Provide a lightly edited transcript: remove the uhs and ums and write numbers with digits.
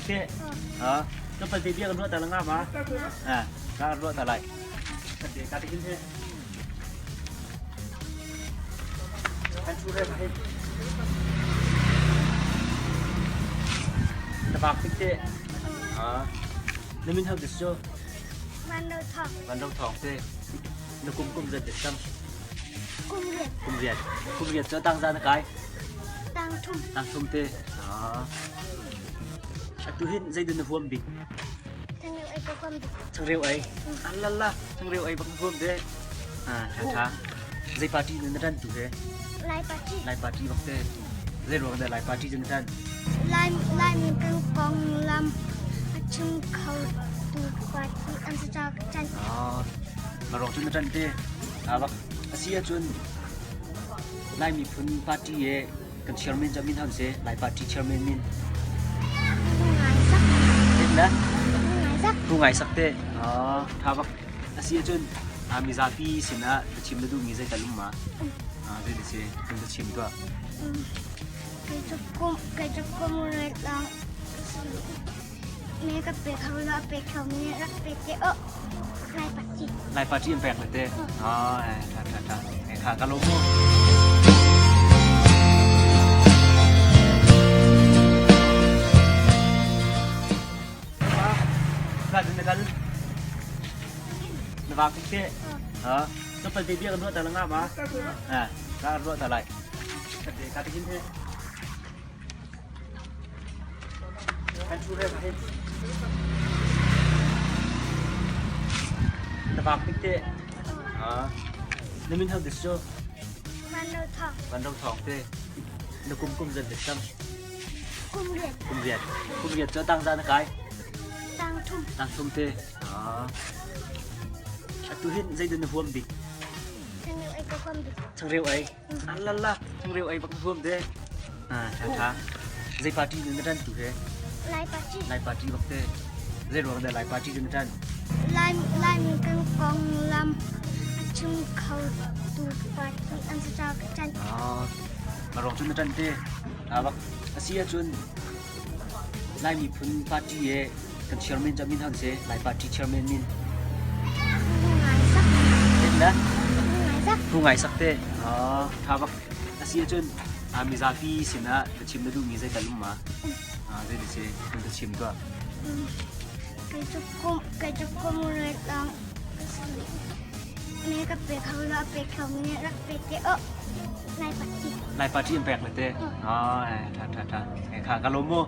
te. Ha. Ka pal te bia kan ruah ta la nga ma? Ha. Ka ruah ta lai. Ka te ka te kin he. Kan chu re he. Na bak tik te. Ha. Na min hau dis cho. Van lo thong. Van lo thong te. Na kum kum zat dit cang. Kum riat. Kum riat. Kum riat cu tang za na kai? Tang thum. Tang thum te. Ah. Atu hin zeidah na huam bik? Changreu ei ka huam bik. Changreu ei. Alala, changreu ei bak na huam te. Ah, tha tha. Zei party na na tan tu he? Lai party. Lai party bak te. Zei ruang dah Lai party na tan? Lai Lai mi kan kong lam a chim kho tu party an si ca ka chan. Ah, marok cu na ṭan te. Ah, bak a si ahcun Lai miphun party e kan chairman cu min han si Lai party chairman min. Ngai sak. Min na? Ngai sak. Tu ngai sak te. Ah, tha bak. A si ahcun ah mizapi sinah ka chim na duhmi zei tal um ma? Ah, zei ti si? Kan ka chim tuah. Kei cu kum kei cu kum ret lang me ka pe kho lo pe kho mi rak pe te o Lai party. Lai party an pek le te. Ah, tha tha tha. Kha ka lo mu. Ka dun na kal. Na va te. Ha. Ka pal te bia kan ruah ta la nga ma. Ha. Ka ruah ta lai. Ka te ka te hin he. Kan chu re he. Na vak tik te. Ha. Na min hau dis cho. Van lo thong. Van lo thong te. Na kum kum zan dit cang. Kum riat. Kum riat. Kum riat cu tang za na kai? Tang thum. Tang thum te. Ah. Atu hin zeidah na huam bik? Changreu ei ka huam bik. Changreu ei. Alala, changreu ei bak na huam te. Ah, tha tha. Zei party na tan tu he? Lai party. Lai party bak te. Zei ruang dah Lai party na tan? Lai Lai mi kan kong lam a chim kho tu party an si ca ka chan. Ah, marong cu na tan te. Bak a si ahcun Lai miphun party e kan chairman cu min han si Lai party chairman min. Ngai sak. Na? Ngai sak. Hu ngai sak te. Ah, tha bak. A si ahcun mizapi sinah ka chim na duhmi zei tal um ma? Ah, zei ti si? Kan ka chim tuah. Kei cu kum kei cu kum ret lang me ka pe kho lo pe kho mi rak pe te o Lai party. Lai party an pek le te. Ah, tha tha tha. Kha ka lo mu.